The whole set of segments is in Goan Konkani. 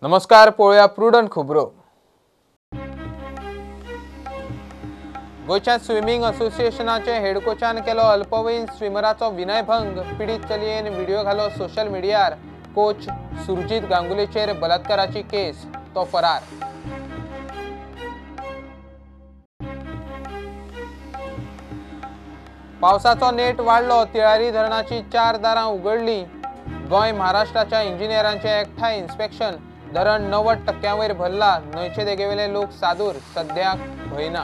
नमस्कार, पळोवया प्रुडंट खबरो. गोंयच्या स्विमींग असोसिएशनाचे हेड कोचान केलो अल्पवयीन स्विमराचो विनयभंग. पिडीत चलयेन व्हिडिओ घालो सोशल मिडियार. कोच सुरजीत गांगुलीचेर बलात्काराची केस, तो फरार. पावसाचो नेट वाडलो, तिळारी धरणाची 4 दारां उगडली. गोंय महाराष्ट्राच्या इंजिनियरांचे एकठांय इन्स्पेक्शन. धरण 90% वयर भरला. न्हंयचे देगेवेले लोक सादूर, सद्याक भंय ना.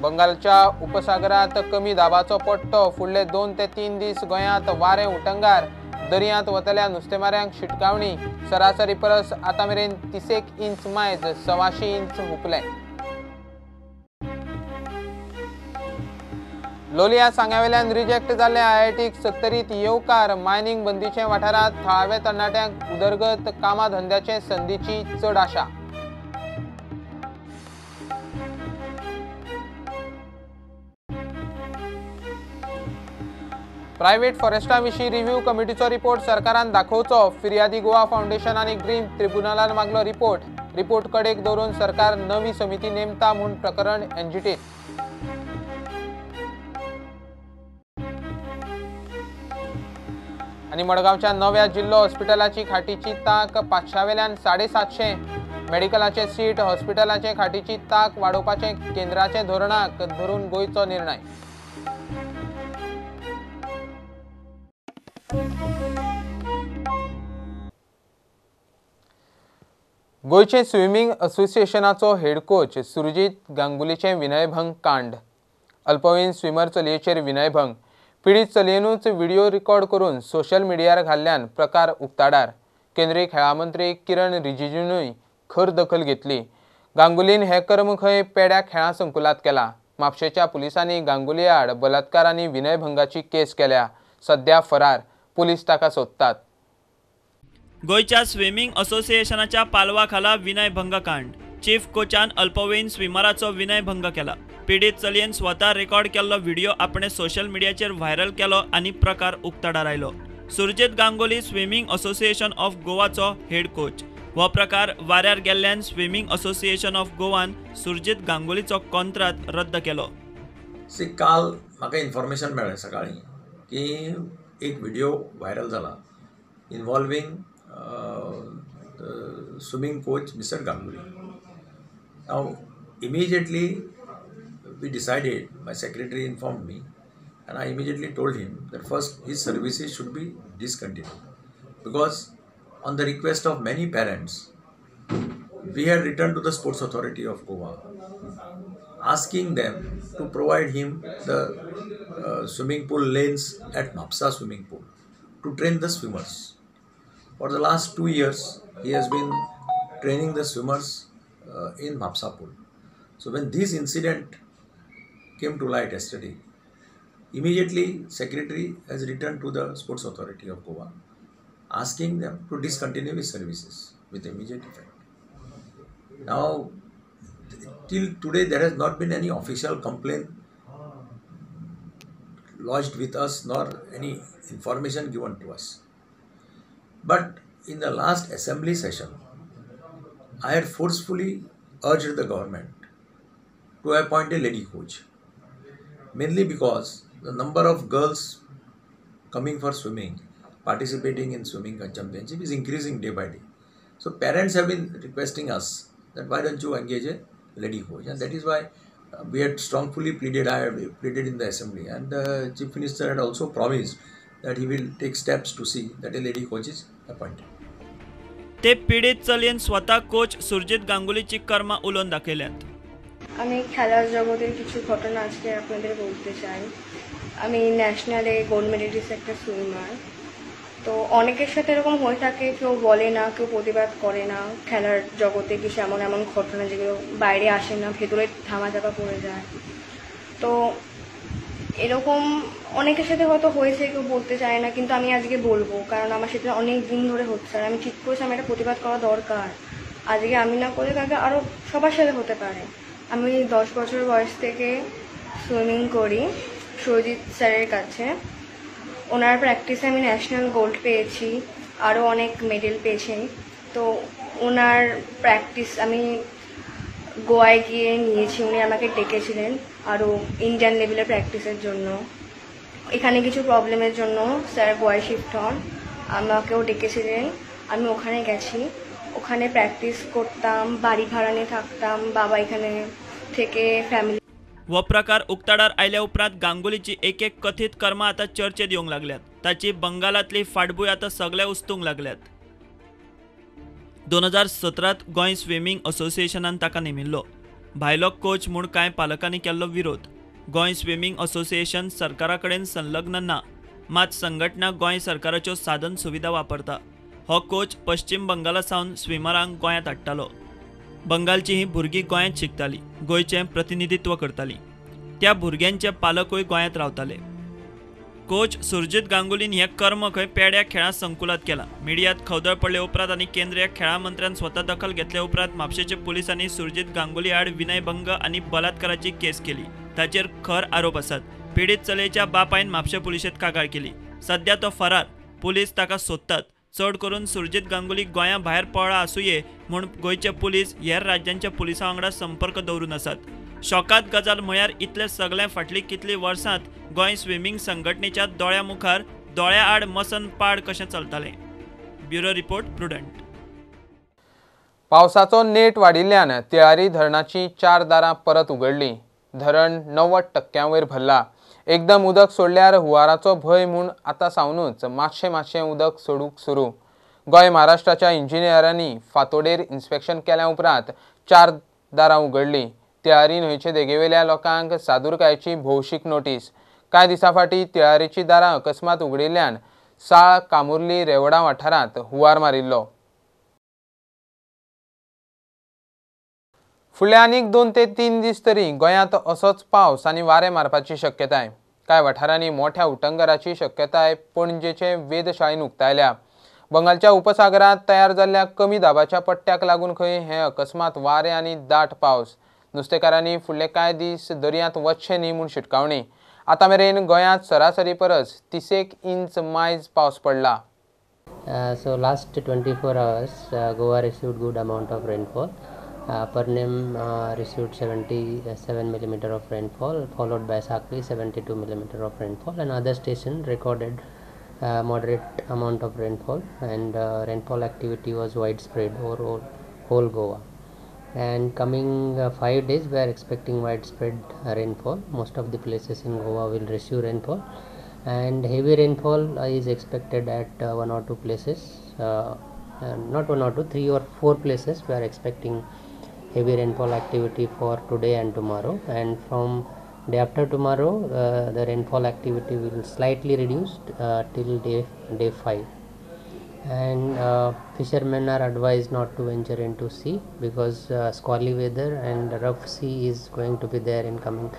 बंगालच्या उपसागरात कमी दाबाचो पट्टो. फुडले 2 ते 3 दीस गोंयांत वारें उटंगार. दर्यांत वतल्या नुस्तेमाऱ्यांक शिटकावणी. सरासरी परस आतां मेरेन 30 इंच मायज 125 इंच हुपले. लोलया सांग्यावेल्यान रिजेक्ट जाल्ले आयआयटीक सत्तरीत येवकार. मायनिंग बंदीचे वाठारांत थळावे तरणाट्यांक उदरगत, कामा धंद्याचे संदीची चड आशा. प्रायव्हेट फॉरेस्टा विशीं रिव्ह्यू कमिटीचो रिपोर्ट सरकारान दाखोवचो. फिर्यादी गोवा फावंडेशन आनी ग्रीन ट्रिब्युनलान मागलो रिपोर्ट. रिपोर्ट कडेक दवरून सरकार नवी समिती नेमता म्हूण प्रकरण एनजीटीत. आनी मडगांवच्या नव्या जिल्लो हॉस्पिटलाची खाटीची तांक 500 वेल्यान 750. मेडिकलाचे सीट, हॉस्पिटलाचे खाटीची तांक वाडोवपाचे केंद्राचे धोरणाक धरून गोंयचो निर्णय. गोंयचे स्विमींग असोसिएशनाचो हेड कोच सुरजीत गांगुलीचें विनयभंग कांड. अल्पवयीन स्विमर चलयेचेर विनयभंग. पिडीत चलयेनूच व्हिडिओ रिकॉर्ड करून सोशल मिडियार घाल्ल्यान प्रकार उक्ताडार. केंद्रीय खेळां मंत्री किरण रिजिजूनय खर दखल घेतली. गांगुलीन हें कर्म खंय पेड्या खेळां संकुलांत केला. म्हापशेच्या पुलिसांनी गांगुली आड बलात्कार आनी विनयभंगाची केस केल्या. सद्या फरार, पुलीस ताका सोदतात. गोंयच्या स्विमींग असोसिएशनाच्या पालवा खाला विनयभंग कांड. चीफ कोचान अल्पवयीन स्विमराचो विनयभंग केला. पिडीत चलयेन स्वता रेकॉर्ड केल्लो व्हिडिओ आपणे सोशल मिडियाचेर व्हायरल केलो आनी प्रकार उक्ताडार आयलो. Surjit Ganguly swimming association of गोवाचो head coach. हो प्रकार वाऱ्यार गेल्ल्यान स्विमींग असोसिएशन ऑफ गोवान सुरजीत गांगुलीचो कॉन्त्रात रद्द केलो. काल म्हाका इन्फॉर्मेशन मेळ्ळें सकाळीं की एक व्हिडिओ व्हायरल जाला involving swimming coach Mr. Ganguly. Now immediately we decided, my secretary informed me and I immediately told him that first his services should be discontinued because on the request of many parents we had written to the Sports Authority of Goa asking them to provide him the swimming pool lanes at Mapsa swimming pool to train the swimmers. For the last 2 years, he has been training the swimmers in Mapsa pool. So when this incident came to light yesterday, immediately secretary has written to the Sports Authority of Goa asking them to discontinue his services with immediate effect. Now, till today there has not been any official complaint lodged with us nor any information given to us. But in the last assembly session, I had forcefully urged the government to appoint a lady coach, mainly because the number of girls coming for swimming, participating in swimming championship is increasing day by day. So parents have been requesting us that why don't you engage a lady coach, and that is why we had strongly pleaded, I had pleaded in the assembly, and the Chief Minister had also promised that he will take steps to see that a lady coach is appointed. ते पीडित चलयेन स्वतः कोच सुरजीत गांगुलीची कर्मा उलोवन दाखयल्यांत. আমি খেলার জগতের কিছু ঘটনা আজকে আপনাদের বলতে চাই। আমি ন্যাশনালে গোল্ড মেডেলিস্ট একটা সুইমার। তো অনেকের সাথে এরকম হয়ে থাকে, কেউ বলে না, কেউ প্রতিবাদ করে না। খেলার জগতে কিছু এমন এমন ঘটনা যেগুলো বাইরে আসে না, ভেতরে ধামাচাপা পড়ে যায়। তো এরকম অনেকের সাথে হয়তো হয়েছে, কেউ বলতে চায় না, কিন্তু আমি আজকে বলবো, কারণ আমার সেটা অনেক দিন ধরে হচ্ছে আর আমি ঠিক করেছি আমার এটা প্রতিবাদ করা দরকার। আজকে আমি না করলে কালকে আরও সবার সাথে হতে পারে। আমি 10 বছর বয়স থেকে সুইমিং করি সুরজিৎ স্যারের কাছে। ওনার প্র্যাকটিসে আমি ন্যাশনাল গোল্ড পেয়েছি, আরও অনেক মেডেল পেয়েছি। তো ওনার প্র্যাকটিস আমি গোয়ায় গিয়ে নিয়েছি, উনি আমাকে ডেকেছিলেন আরও ইন্ডিয়ান লেভেলের প্র্যাকটিসের জন্য। এখানে কিছু প্রবলেমের জন্য স্যার গোয়ায় শিফট হন, আমাকেও ডেকেছিলেন, আমি ওখানে গেছি, ওখানে প্র্যাকটিস করতাম, বাড়ি ভাড়া নিয়ে থাকতাম, বাবা এখানে থেকে ফ্যামিলি। हो प्रकार उक्ताडार आयल्या उपरांत गांगुलीची एक एक कथीत कर्मां आतां चर्चेत येवंक लागल्यात. ताची बंगालांतली फाटभूंय आतां सगळे उस्तूंक लागल्यात. 2017 गोंय स्विमींग असोसिएशनान ताका नेमिल्लो भायलो कोच म्हूण कांय पालकांनी केल्लो विरोध. गोंय स्विमींग असोसिएशन सरकारा कडेन संलग्न ना, मात संघटना गोंय सरकाराच्यो साधन सुविधा वापरता. हो कोच पश्चिम बंगाला सावन स्विमरांक गोंयांत हाडटालो. बंगालची ही भुरगीं गोंयांत शिकताली, गोंयचें प्रतिनिधित्व करताली. त्या भुरग्यांचे पालकूय गोंयांत रावताले. कोच सुरजीत गांगुलीन हें कर्म खंय पेड्या खेळां संकुलांत केलां. मिडियांत खवदळ पडले उपरांत आनी केंद्रीय खेळां मंत्र्यान स्वता दखल घेतले उपरांत म्हापशेचे पुलिसांनी सुरजीत गांगुली आड विनयभंग आनी बलात्काराची केस केली. ताचेर खर आरोप आसात. पिडीत चलयेच्या बापायन म्हापशें पुलिशेंत कागाळ केली. सध्या तो फरार, पुलीस ताका सोदतात. चड करून सुरजीत गांगुली गोंया भायर पळ्ळा आसुये म्हूण गोंयचे पुलीस हेर राज्यांच्या पुलिसां वांगडा संपर्क दवरून आसात. शॉकात गजाल म्हळ्यार इतले सगळें फाटलीं कितलीं वर्सांत गोंय स्विमींग संघटनेच्या दोळ्या मुखार दोळ्या आड मसन पाड कशें चलतालें. Bureau report, Prudent. पावसाचो नेट वाडिल्ल्यान तिळारी धरणाची 4 दारां परत उगडलीं. धरण 90% वयर भरला. एकदम उदक सोडल्यार हुंवाराचो भंय म्हूण आतां सावनूच मातशें मातशें उदक सोडूंक सुरू. गोंय महाराष्ट्राच्या इंजिनियरांनी फांतोडेर इन्स्पेक्शन केल्या उपरांत 4 दारां उगडलीं. तिळारी न्हंयचे देगेवेल्या लोकांक सादुरकायेची भौशीक नोटीस. कांय दिसां फाटीं तिळारीची दारां अकस्मात उगडिल्ल्यान साळ कामुर्ली रेवडा वाठारांत हुंवार मारिल्लो. फुडले आनीक 2 ते 3 दीस तरी गोंयांत असोच पावस आनी वारें मारपाची शक्यताय. कांय वाठारांनी मोठ्या उटंगराची शक्यताय पणजेचे वेधशाळेन उक्तायल्या. बंगालच्या उपसागरांत तयार जाल्ल्या कमी दाबाच्या पट्ट्याक लागून खंय हे अकस्मात वारें आनी दाट पावस. नुस्तेकारांनी फुडले कांय दीस दर्यांत वचचें न्ही म्हूण शिटकावणी. आतां मेरेन गोंयांत सरासरी परस 30 इंच मायज पावस पडला. So last 24 hours Goa received good amount of rainfall. Pernem received 77 millimeter of rainfall, followed by Sakri 72 millimeter of rainfall, and other station recorded moderate amount of rainfall, and rainfall activity was widespread over whole Goa. And coming 5 days we are expecting widespread rainfall. Most of the places in Goa will receive rainfall, and heavy rainfall is expected at 1 or 2 places, not 1 or 2, 3 or 4 places we are expecting heavy rainfall activity for today and tomorrow. And from day after tomorrow the rainfall activity will slightly reduce till day 5. And fishermen are advised not to venture into sea because squally weather and rough sea is going to be there in coming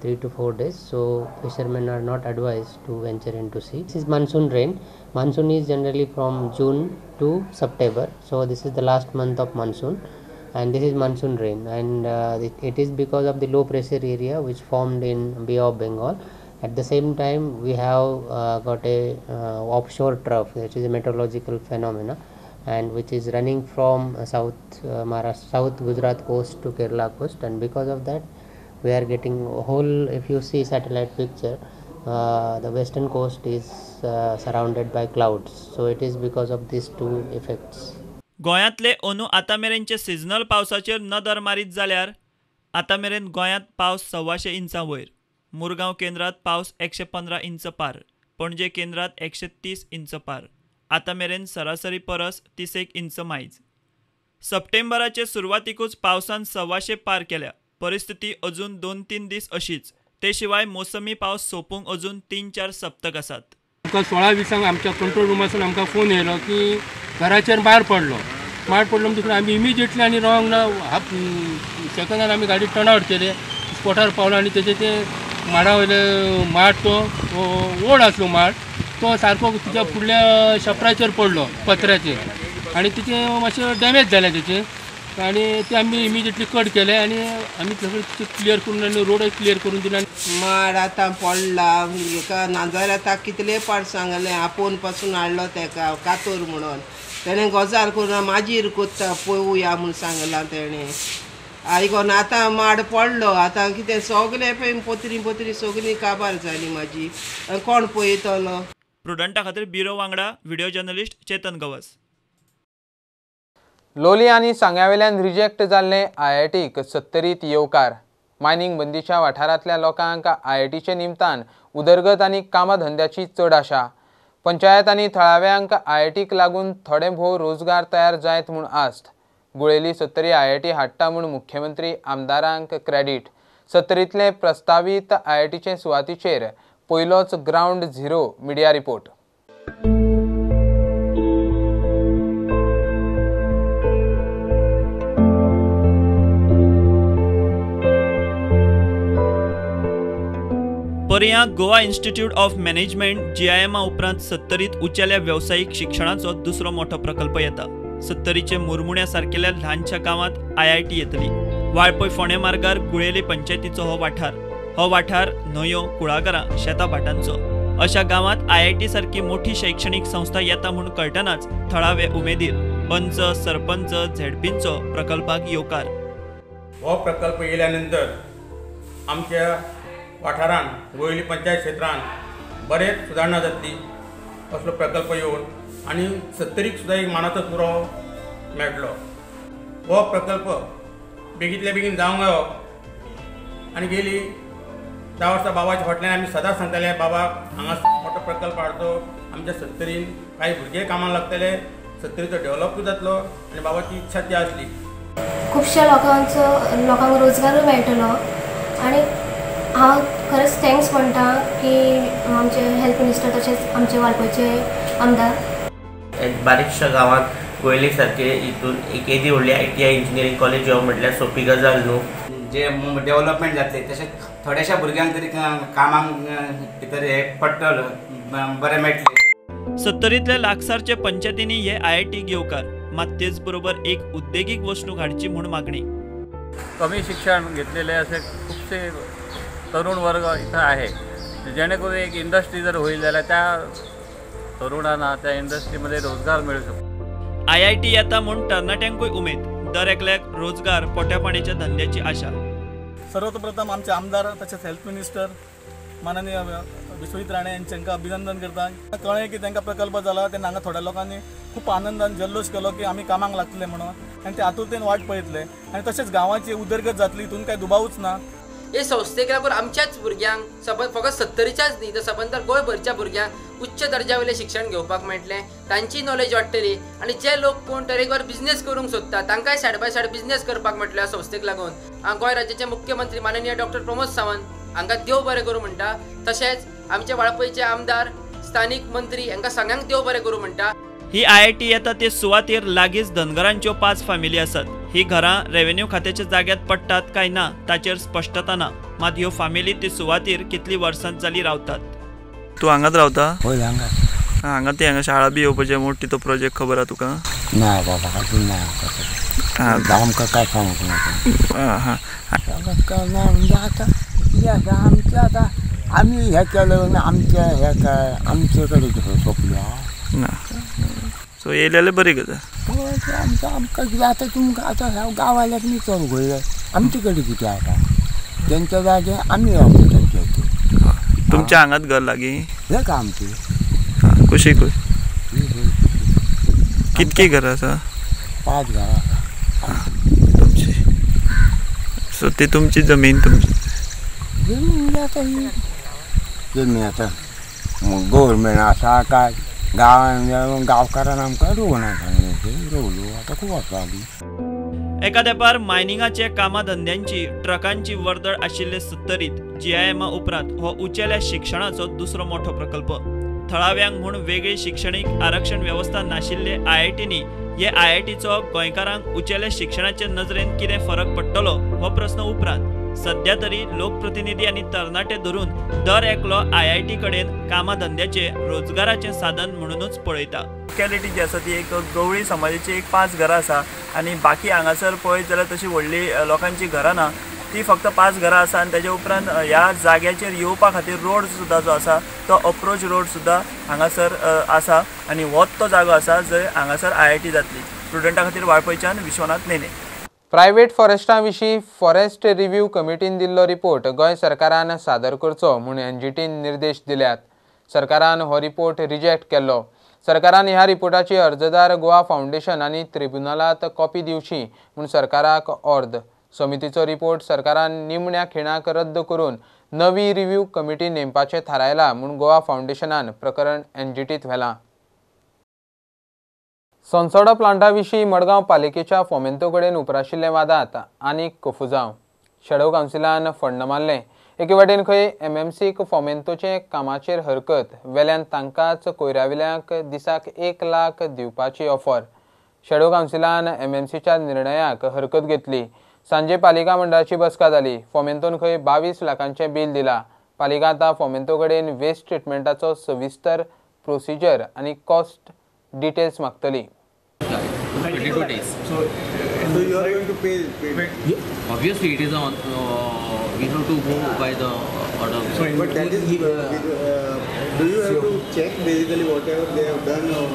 3 to 4 days. So fishermen are not advised to venture into sea. This is monsoon rain. Monsoon is generally from June to September. So this is the last month of monsoon, and this is monsoon rain. And it is because of the low pressure area which formed in Bay of Bengal. At the same time, we have got a offshore trough, which is a meteorological phenomena, and which is running from South Maharashtra, South Gujarat coast to Kerala coast, and because of that, we are getting whole. If you see satellite picture, the western coast is surrounded by clouds. So it is because of these two effects. गोंयांतले अंदू आतां मेरेनचे सिजनल पावसाचेर नदर मारीत जाल्यार आतां मेरेन गोंयांत पावस 125 इंचां वयर, मुरगांव केंद्रात पावस 115 इंच पार, पणजे केंद्रात 130 इंच पार, आतां मेरेन सरासरी परस 31 इंच मायज. सप्टेंबराचे सुरवातीकूच पावसान 125 पार केल्या. परिस्थिती अजून 2-3 दीस अशीच. ते शिवाय मोसमी पावस सोंपूंक अजून 3-4 सप्तक आसात. आमकां 16:20 आमच्या कंट्रोल रुमासून आमकां फोन येयलो की घराचेर मार पडलो. मार पडलो म्हणटकच आमी इमिजिएटली आनी रॉंग ना हाफ सेकंदान आमी गाडी टर्न आवट केले. स्पॉटार पावलो आनी तेजे ते माडा वयले माड तो ओड आसलो माड तो सारको तिच्या फुडल्या शपराचेर पडलो, पत्र्याचेर, आनी तिचें मातशें डॅमेज जालें तेचें. आनी ते आमी इमिजिएटली कट केले आनी आमी सगळें क्लियर करून आनी रोडय क्लियर करून दिले. माड आतां पडला हेका, नाजाल्यार आतां कितले पाट सांगलें आपोवन पासून हाडलो तेका कातोर म्हणून, तेणें गजाल करून मागीर कोत्ता पळोवया म्हूण सांगलां तेणें. आयकोन आतां माड पडलो, आतां कितें सगळें पळय पोतरी पोतरी सगळीं काबार जाली म्हाजी, कोण पळयतलो. प्रुडंटा खातीर ब्युरो वांगडा व्हिडिओ जर्नलिस्ट चेतन गवस. लोली आनी सांग्यावेल्यान रिजेक्ट जाल्ले आयआयटीक सत्तरीत येवकार. मायनिंग बंदीच्या वाठारांतल्या लोकांक आयआयटीचे निमतान उदरगत आनी कामां धंद्याची चड आशा. पंचायत आनी थळाव्यांक आयआयटीक लागून थोडे भोव रोजगार तयार जायत म्हूण आस्त. गुळेली सत्तरी आयआयटी हाडटा म्हूण मुख्यमंत्री आमदारांक क्रेडीट. सत्तरींतले प्रस्तावीत आयआयटीचे सुवातीचेर पयलोच ग्रावंड झिरो मिडिया रिपोर्ट. पर्यां गोवा इन्स्टिट्यूट ऑफ मॅनेजमेंट जीआयएमा उपरांत सत्तरीत उंचेल्या वेवसायीक शिक्षणाचो दुसरो मोठो प्रकल्प येता. सत्तरीचे मुरमुण्या सारकेल्या ल्हानशा गांवांत आयआयटी येतली. वाळपय फोंडें मार्गार गुळेली पंचायतीचो हो वाठार. हो वाठार न्हंयो, कुळागरां, शेतां भाटांचो. अशा गांवांत आयआयटी सारकी मोठी शैक्षणीक संस्था येता म्हूण कळटनाच थळावे उमेदीर पंच, सरपंच, झेडपींचो प्रकल्पाक येवकार. हो प्रकल्प येयल्या नंतर आमच्या वाठारान गोयली पंचायत क्षेत्रान बरेच सुदारणा जातली असलो प्रकल्प येवन आनी सत्तरीक सुद्दां एक मानाचो पुरो मेळटलो. हो प्रकल्प बेगींतल्या बेगीन जावंक जायो आनी गेली 10 वर्सां बाबाच्या फाटल्यान आमी सदांच सांगताले, बाबा हांगा मोठो प्रकल्प हाडचो, आमच्या सत्तरीन कांय भुरगे कामाक लागतले, सत्तरीचो डेवलपूय जातलो आनी बाबाची इच्छा ती आसली. खुबश्या लोकांक रोजगारूय मेळटलो आनी हांव खरेंच thanks म्हणटा की आमचे हेल्थ मिनिस्टर तशेंच आमचे वाळपयचे आमदार. बारीकशा गांवांत गोयली सारके हितून एक येदी व्हडली ITI engineering college येवप म्हटल्यार सोंपी गजाल न्हू. जे डेवलपमेंट जातले तशेंच थोड्याशा भुरग्यांक तरी कामांक भितर हे पडटलो, बरें मेळटलें. सत्तरींतल्या लागसारच्या पंचायतींनी हे आयआयटीक येवकार, मात तेच बरोबर एक उद्देगीक वसणूक हाडची म्हूण मागणी. कमी शिक्षण घेतलेले असे खुबशे तरुण वर्ग इथं आहे, जेणेकरून एक इंडस्ट्री जर होईल जाल्यार त्या तरुणांना त्या इंडस्ट्रीमध्ये रोजगार मिळू शकतो. आयआयटी येता म्हूण तरणाट्यांकूय उमेद, दर एकल्याक रोजगार, पोट्यापाण्याच्या धंद्याची आशा. सर्वप्रथम आमचे आमदार तशेंच हेल्थ मिनिस्टर माननीय विश्वजीत राणे यांच्या अभिनंदन करता. कळ्ळें की तांकां प्रकल्प जाला तेन्ना हांगा थोड्या लोकांनी खूब आनंदान जल्लोश केलो की आमी कामाक लागतले म्हणून आनी ते आतुरतेन वाट पळयतले आनी तशेंच गांवाची उदरगत जातली हितून कांय दुबावूच ना. हे संस्थेक लागून आमच्याच भुरग्यांक फकत सत्तरीच्याच न्ही तर सबंद गोंयभरच्या भुरग्यांक उच्च दर्जा वयलें शिक्षण घेवपाक मेळटलें, तांची नॉलेज वाडटली आनी जे लोक कोण तरेकवार बिजनेस करूंक सोदता तांकांय सायड बाय सायड बिजनेस करपाक मेळटलो ह्या संस्थेक लागून. गोंय राज्याचे मुख्यमंत्री माननीय डॉक्टर प्रमोद सावंत हांकां देव बरें करूं म्हणटा, तशेंच आमचे वाळपयचे आमदार, स्थानीक मंत्री हांकां सगळ्यांक देव बरें करूं म्हणटा. ही आयआयटी येता ते सुवातेर लागींच धनगरांच्यो 5 फामिली आसात. ही घरां रेव्हेन्यू खात्याच्या जाग्यात पडटात काय ना ताचेर स्पश्टता ना, मात ह्यो फामिली ते सुवातेर कितली वर्सां जाली रावतात. तूं हांगाच रावता? हय, हांगा. हांगा ती हांगा शाळा बी येवपाची मोठी तो प्रोजेक्ट खबर आहा तुका? ना बाबा, अजून ना. आमकां काय सांगूंक ना. हां, ना म्हणजे आतां कितें आसा आमचें, आतां आमी हें केलें आमचें हें काय आमचे कडेन सोंपलें ना. सो येयलें बरी गजाल. आमकां आमकां कितें आतां तुमकां आतां ह्या गांवांतल्याक न्ही चड घोळये आमचे कडेन कितें आसा तेंच्या जाग्यार आमी रावता तेंच्या हितून. तुमच्या हांगाच घर लागीं? हें का आमचें कुशीकूच. कितकी घरां आसा? 5 घरां आसा तुमची. सो ती तुमची जमीन? तुमची जमीन म्हणजे आतां ही जमीन आतां गव्हर्मेंट आसा काय गांवान गांवकारान आमकां रोवना सांगलें, रोवलो आतां खूब वर्सां जालीं. एका तेंपार मायनिंगाचे कामां धंद्यांची, ट्रकांची वर्दळ आशिल्ले सत्तरीत जीआयएमा उपरांत हो उंचेल्या शिक्षणाचो दुसरो मोठो प्रकल्प. थळाव्यांक म्हूण वेगळी शिक्षणीक आरक्षण वेवस्था नाशिल्ले आयआयटींनी हे आयआयटीचो गोंयकारांक उंचेल्या शिक्षणाचे नजरेन कितें फरक पडटलो हो प्रस्न उपरांत, सध्या तरी लोकप्रतिनिधी आनी तरणाटे धरून दर एकलो आयआयटी कडेन कामा धंद्याचे रोजगाराचे साधन म्हणूनच पळयता. लोकेलिटी जी आसा ती एक गवळी समाजाची एक 5 घरां आसा आनी बाकी हांगासर पळयत जाल्यार तशी व्हडली लोकांची घरां ना, ती फक्त 5 घरां आसा. आनी तेजे उपरांत ह्या जाग्याचेर येवपा खातीर रोड सुद्दां जो आसा तो अप्रोच रोड सुद्दां हांगासर आसा आनी होच तो जागो आसा जंय हांगासर आयआयटी जातली. स्टुडंटा खातीर वाळपयच्यान विश्वनाथ नेने. प्रायव्हेट फॉरेस्टां विशीं फॉरेस्ट रिव्ह्यू कमिटीन दिल्लो रिपोर्ट गोंय सरकारान सादर करचो म्हूण एनजीटीन निर्देश दिल्यात. सरकारान हो रिपोर्ट रिजेक्ट केल्लो. सरकारान ह्या रिपोर्टाची अर्जदार गोवा फावंडेशन आनी ट्रिब्युनलांत कॉपी दिवची म्हूण सरकाराक ऑर्द. समितीचो रिपोर्ट सरकारान निमण्या खिणाक रद्द करून नवी रिव्ह्यू कमिटी नेमपाचें थारायलां म्हूण गोवा फावंडेशनान प्रकरण एनजीटींत व्हेलां. सोनसडो प्लांटा विशीं मडगांव पालिकेच्या फोमेंतो कडेन उप्राशिल्ले वादांत आनीक कोफुजांव. शेडो कावन्सिलान फण्ण मारलें. एके वटेन खंय एमएमसीक फोमेंतोचे कामाचेर हरकत, वेल्यान तांकांच कोयरावेल्यांक दिसाक 1 लाख दिवपाची ऑफर. शेडो कावन्सिलान एमएमसीच्या निर्णयाक हरकत घेतली. सांजे पालिका मंडळाची बसका जाली. फोमेंतोन खंय 22 लाखांचें बील दिलां. पालिका आतां फोमेंतो कडेन वेस्ट ट्रिटमेंटाचो सविस्तर प्रोसिजर आनी cost details मागतली. 22 days. So you are going to pay? Obviously, it is on. We have to go by the order. So, but that is. Do you have to check basically whatever they have done? Or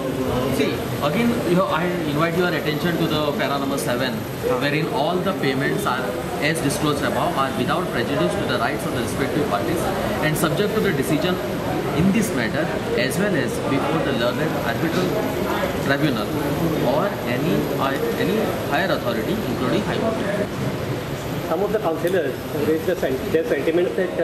see, again, you know, I invite your attention to the para number 7, wherein all the payments are, as disclosed above, are without prejudice to the rights of the respective parties and subject to the decision in this matter as well as before the learned arbitral tribunal or any higher authority, including High Court. Some of the councillors raised their sentiments that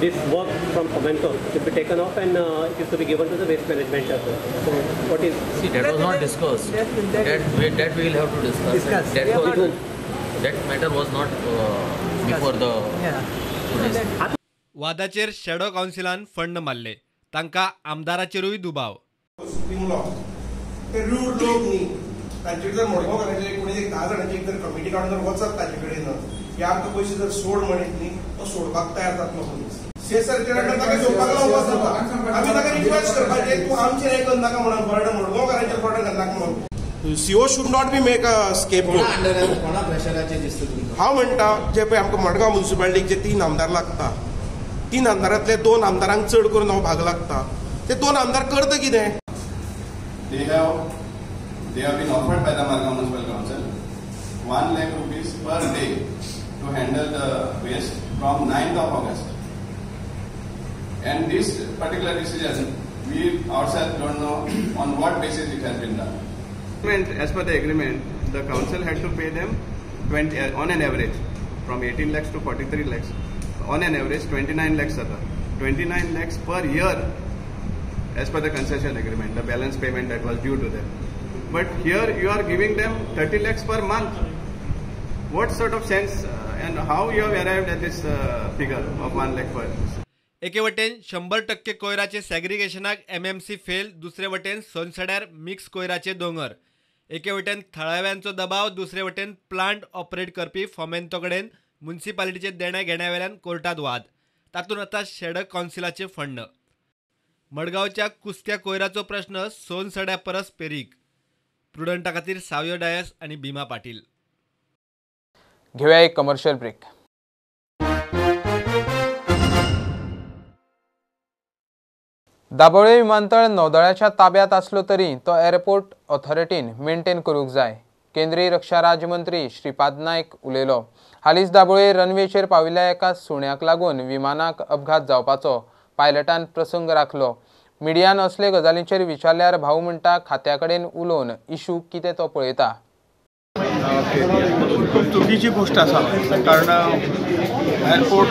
this work from Fomento should be taken off and it is to be given to the waste management. So what is... See, that was not discussed. That we will have to discuss. That matter was not before the... Yeah. वादाचेर shadow कावन्सिलान fund मारले. तांकां आमदाराचेरूय दुबाव. सुप्रीम लॉ ते रूड लोक न्ही, तांचे जर मडगांवकारांचे कोणी एक 10 जाणांची एक जर कमिटी काडून जर वचत ताजे कडेन हे आमकां पयशे जर सोड म्हणीत न्ही, तो सोडपाक तयार जातलो मनीस. शेतसरकारान ताका घेवपाक लावपाक जाता. आमी ताका रिक्वेस्ट करपाचें तूं आमचें हें करनाका म्हणून, बर्डन मडगांवकारांचेर बर्डन घालनाका म्हणून. CO should not be make a scapegoat. हांव म्हणटा जे पळय आमकां मडगांव म्युनिसिपालिटीक जे 3 आमदार लागता, 3 आमदारांतले 2 आमदारांक चड करून हो भाग लागता. ते 2 आमदार करता कितें? They have been offered by the Margao Municipal Council 1 lakh rupees per day to handle the waste from 9th of August. And this particular decision, we ourselves don't know on what basis it has been done. As per the agreement, the council had to pay them 20, on an average from 18 lakhs to 43 lakhs. On an average 29 lakhs जाता, 29 lakhs per year as per the concession agreement, the balance payment that was due to them. But here you are giving them 30 lakhs per month. What sort of sense and how you have arrived at this figure of 1 lakh per? एके वटेन 100% कोयराचे सेग्रिगेशनाक एमएमसी फेल, दुसरे वटेन सोनसड्यार मिक्स कोयराचे दोंगर. एके वटेन थळाव्यांचो दबाव, दुसरे वटेन प्लांट ऑपरेट करपी फोमेंतो कडेन म्युनिसिपालिटीचे देण्या घेण्या वेल्यान कोर्टात वाद. तातूंत आतां शेडो कावन्सिलाचे फंड. मडगांवच्या कुस्क्या कोयराचो प्रश्न सोनसड्या परस पेरीक. प्रुडंटा खातीर सावयो डायस आनी भीमा पाटील. घेवया एक कमर्शियल ब्रेक. दाबोळे विमानतळ नौदळाच्या ताब्यात आसलो तरी तो एअरपोर्ट ऑथॉरिटीन मेंटेन करूंक जाय, केंद्रीय रक्षा राज्यमंत्री श्रीपाद नायक उलयलो. हालींच दाबोळे रनवेचेर पाविल्ल्या एका सुण्याक लागून विमानाक अपघात जावपाचो पायलटान प्रसंग राखलो. मिडियान असले गजालींचेर विचारल्यार भाऊ म्हणटा खात्या कडेन उलोवन इशू कितें तो पळयता. खूब चुकीची गोष्ट आसा, कारण एअरपोर्ट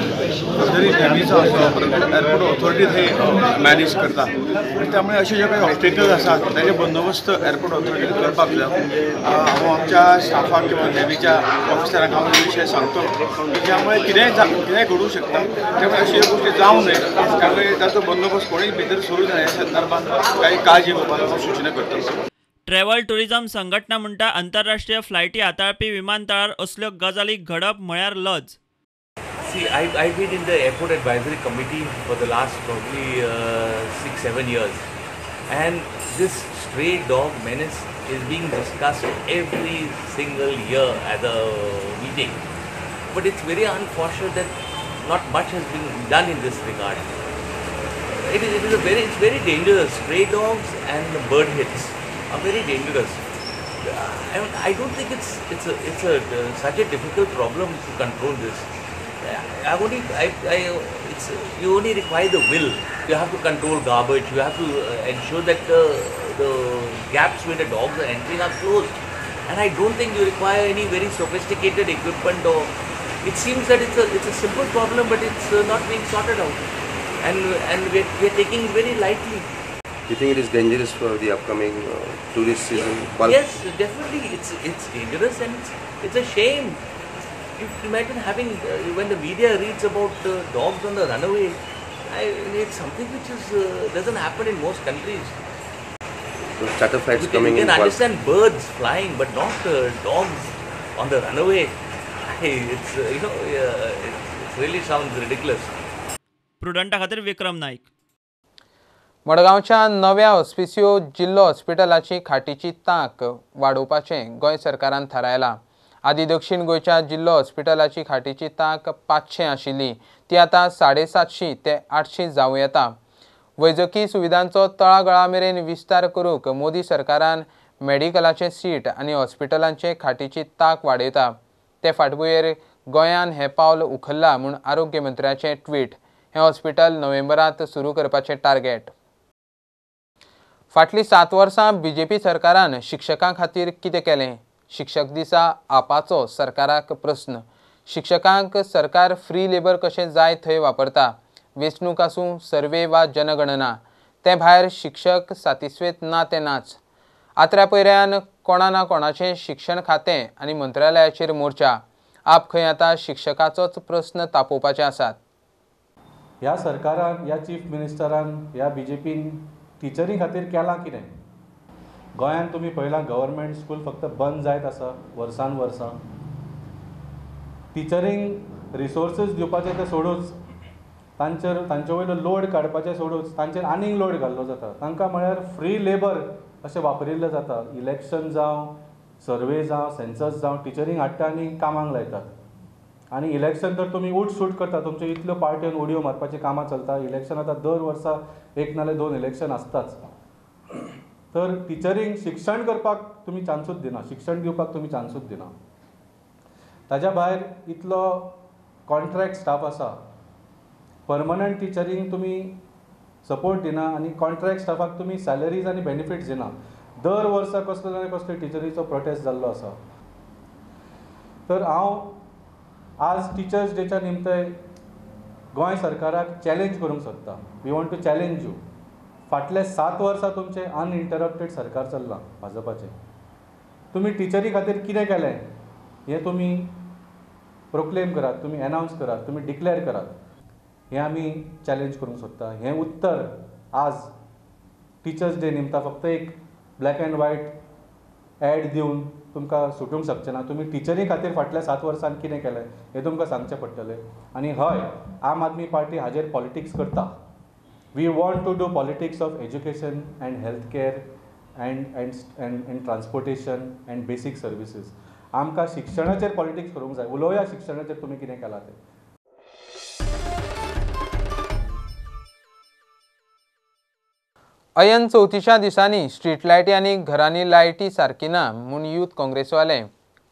जरी नेव्हीचो आसलो परंतु एअरपोर्ट ऑथॉरिटी थंय मॅनेज करता आनी त्यामुळे अशे जे काही ऑब्स्टेकल्स आसात ताजे बंदोबस्त एअरपोर्ट ऑथॉरिटीन करपाक जाय. हांव आमच्या स्टाफाक किंवा नेव्हीच्या ऑफिसरांक हांव हे विशय सांगतलो की ज्यामुळे कितेंय घडूंक शकता, त्यामुळे अशी गोष्टी जावं नये, त्यामुळे ताचो बंदोबस्त कोणीय भितर सरूं नये ह्या संदर्भात काही काळजी घेवपाक हांव सूचना करतलो. ट्रॅव्हल टुरिझम संघटना म्हणटा आंतरराष्ट्रीय फ्लायटी हाताळपी विमानतळार असल्यो गजाली घडप म्हळ्यार लज. See, I've been in the airport advisory committee for the last probably 6-7 years, and this stray dog menace is being discussed every single year at the meeting. But it's very unfortunate that not much has been done in this regard. It's very dangerous. Stray dogs and the bird hits are very dangerous. I don't think it's such a difficult problem to control this. You only require the will. You have to control garbage. You have to ensure that the gaps where the dogs are entering are closed. And I don't think you require any very sophisticated equipment. Or it seems that it's a simple problem, but it's not being sorted out, and we are taking it very lightly. Do you think it is dangerous for the upcoming tourist season? Yes, definitely. It's dangerous, and it's a shame. You imagine having when the media reads about dogs on the runaway. It's something which is doesn't happen in most countries. So charter flights coming in. You can understand birds flying, but not dogs on the runaway. It's it really sounds ridiculous. प्रुडंटा खातीर विक्रम नाईक. मडगांवच्या नव्या ऑस्पिसियो जिल्लो हॉस्पिटलाची खाटीची तांक वाडोवपाचें गोंय सरकारान थारायलां. आदी दक्षिण गोंयच्या जिल्लो हॉस्पिटलाची खाटीची तांक 500 आशिल्ली, ती आतां 750 ते 800 जावं येता. वैजकी सुविधांचो तळागाळा मेरेन विस्तार करूंक मोदी सरकारान मेडिकलाचे सीट आनी हॉस्पिटलांचे खाटीची तांक वाडयता. ते फाटभुंयेर गोंयान हें पावल उखल्लां म्हूण आरोग्य मंत्र्याचें ट्वीट. हें हॉस्पिटल नोव्हेंबरांत सुरू करपाचें टार्गेट. फाटलीं 7 वर्सां बीजेपी सरकारान शिक्षकां खातीर कितें केलें? शिक्षक दिसा आपाचो सरकाराक प्रस्न. शिक्षकांक सरकार फ्री लेबर कशें जाय थंय वापरता. वेंचणूक आसूं, सर्वे वा जनगणना, ते भायर शिक्षक सातिस्वेत ना ते नाच. आत्र्या पयऱ्यान कोणा ना कोणाचें शिक्षण खातें आनी मंत्रालयाचेर मोर्चा. आप खंय आतां शिक्षकाचोच प्रस्न तापोवपाचे आसात. ह्या सरकारान, ह्या चीफ मिनिस्टरान, ह्या बीजेपीन टिचरी खातीर केलां कितें? गोंयांत तुमी पळयलां गव्हर्मेंट स्कूल फक्त बंद जायत आसा वर्सान वर्सां. टिचरींक रिसोर्सीस दिवपाचें तें सोडूच, तांचेर तांचे वयलो लोड काडपाचें सोडूच, तांचेर आनीक लोड घाल्लो जाता. तांकां म्हळ्यार फ्री लेबर अशें वापरिल्लें जाता. इलेक्शन जावं, सर्वे जावं, सेन्सस जावं, टिचरींक हाडटा आनी कामाक लायतात. आनी इलेक्शन तर तुमी उठसूट करता, तुमच्यो इतल्यो पार्ट्यो उडयो मारपाचीं कामां चलता. इलेक्शन आतां दर वर्सा एक नाल्यार 2 इलेक्शन आसताच. तर टिचरींक शिक्षण करपाक तुमी चान्सूच दिना, शिक्षण दिवपाक तुमी चान्सूच दिना. ताज्या भायर इतलो कॉन्ट्रॅक्ट स्टाफ आसा, परमनंट टिचरींक तुमी सपोर्ट दिना आनी कॉन्ट्रॅक्ट स्टाफाक तुमी सॅलरीज आनी बेनिफिट्स दिना. दर वर्सा कसलो ना कसलो टिचरीचो प्रोटेस्ट जाल्लो आसा. तर हांव आज टिचर्स डेच्या निमतान गोंय सरकाराक चॅलेंज करूंक सोदता. We want to challenge you. फाटले 7 वर्सां तुमचें अनइंटरप्टेड सरकार चल्लां भाजपाचें. तुमी टिचरी खातीर कितें केलें हें तुमी प्रोक्लेम करात, तुमी एनावन्स करात, तुमी डिक्लेअर करात. हें आमी चॅलेंज करूंक सोदता. हें उत्तर आज टिचर्स डे निमतां फक्त एक ब्लॅक एंड व्हायट एड दिवन तुमकां सुटूंक शकचें ना. तुमी टिचरी खातीर फाटल्या 7 वर्सांत कितें केलें हें तुमकां सांगचें पडटलें. आनी हय, आम आदमी पार्टी हाजेर पॉलिटिक्स करता. We want to do politics of education and health care and and and transportation and basic services. आमकां शिक्षणाचेर पॉलिटिक्स करूंक जाय. उलोवया शिक्षणाचेर तुमी कितें केलां तें. अयन चवथीच्या दिसांनी स्ट्रीट लायटी आनी घरांनी लायटी सारकी ना म्हूण यूथ काँग्रेसवाले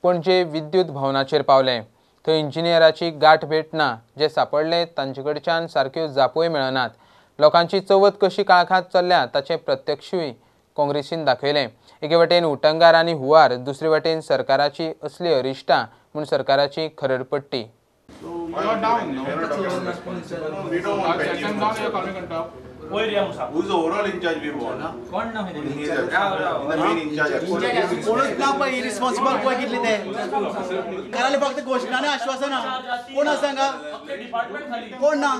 पणजे विद्युत भवनाचेर पावले. थंय इंजिनियराची गांठ भेट ना, जे सापडले तांचे कडच्यान सारक्यो जापोय मेळनात. लोकांची चवथ कशी काळखांत चल्ल्या ताचें प्रत्यक्षूय काँग्रेसीन दाखयलें. एके वटेन उटंगार आनी हुंवार, दुसरे वटेन सरकाराची असली अरिश्टां म्हूण सरकाराची खरडपट्टी. Who's the overall in charge we want? कोण ना कोणच ना पळय इरिस्पॉन्सिबल पळय कितले ते करायला फक्त घोशणा आनी आश्वासनां. कोण आसा हांगा? कोण ना?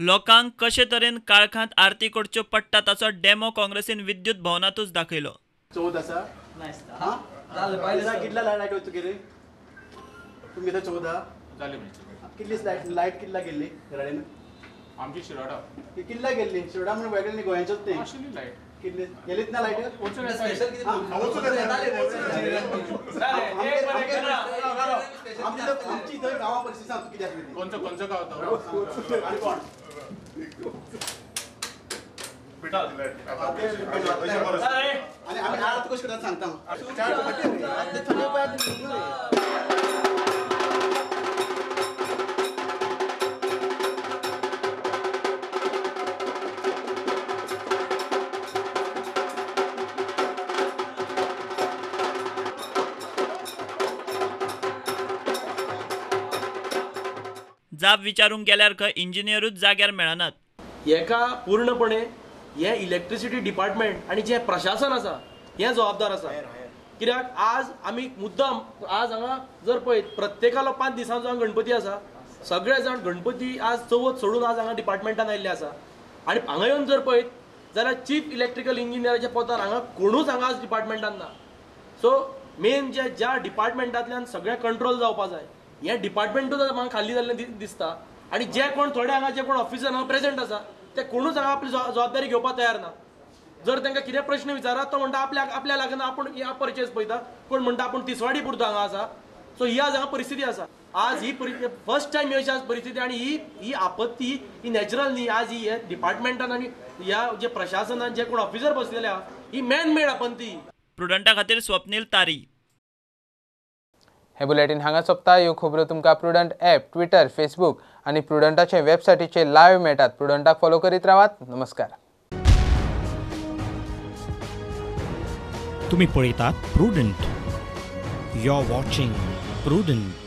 लोकांक कशे तरेन काळखांत आरती करच्यो पडटा ताचो डेमो काँग्रेसीन विद्युत भवनांतूच दाखयलो. चवथ आसा कितल्या लायट वयता तुगेली? तुमगेले 14 जाले. कितली लायट कितला गेल्ली घराडेन? आमची शिरोडा कितल्या गेल्ली? शिरोडा म्हणून वेगळे न्ही, गोंयाचोच न्ही. आशिल्ली लायट कितली गेलीच ना लायट? आमची थंय गांवा परिस्थिती सांग कितें आसली. कोणचो कोणचो गांव तो? आनी कोण? आनी आमी आतां कशें करता सांगता. जाप विचारूंक गेल्यार खंय इंजिनियरूच जाग्यार मेळनात. हेका पूर्णपणे हे इलेक्ट्रिसिटी डिपार्टमेंट आनी जें प्रशासन आसा हें जबाबदार आसा. कित्याक आज आमी मुद्दाम आज हांगा जर पळयत प्रत्येकालो 5 दिसांचो हांगा गणपती आसा, सगळे जाण गणपती आज चवथ सोडून आज हांगा डिपार्टमेंटान आयिल्ले आसा. आनी हांगा येवन जर पळयत जाल्यार चीफ इलेक्ट्रिकल इंजिनियराच्या पोतार हांगा कोणूच हांगा आज डिपार्टमेंटान ना. सो मेन जे ज्या डिपार्टमेंटांतल्यान सगळें कंट्रोल जावपा जाय हें डिपार्टमेंटूच म्हाका खाली जाल्लें दिसता. आनी जे कोण थोडे हांगा जे कोण ऑफिसर हांगा प्रेजंट आसा ते कोणूच हांगा आपली जबाबदारी घेवपाक तयार ना. जर तांकां कितें प्रश्न विचारात तो म्हणटा आपल्या लागना, आपूण ह्या परचेज पळयता, कोण म्हणटा आपूण तिसवाडी पुरतो हांगा आसा. सो ही आज हांगा परिस्थिती आसा. आज ही फर्स्ट टायम अशी आज परिस्थिती आनी ही ही आपत्ती ही नॅचरल न्ही. आज ही डिपार्टमेंटान आनी ह्या जे प्रशासनान जे कोण ऑफिसर बसलेले आहा ही मॅन मेड आपत्ती. प्रुडंटा खातीर स्वप्नील तारी. हे बुलेटीन हांगा सोंपता. ह्यो खबरो तुमकां प्रुडंट ॲप, ट्विटर, फेसबूक आनी प्रुडंटाचे वेबसायटीचेर लायव्ह मेळटात. प्रुडंटाक फॉलो करीत रावात. नमस्कार. तुम्ही पळयतात Prudent. You are watching Prudent.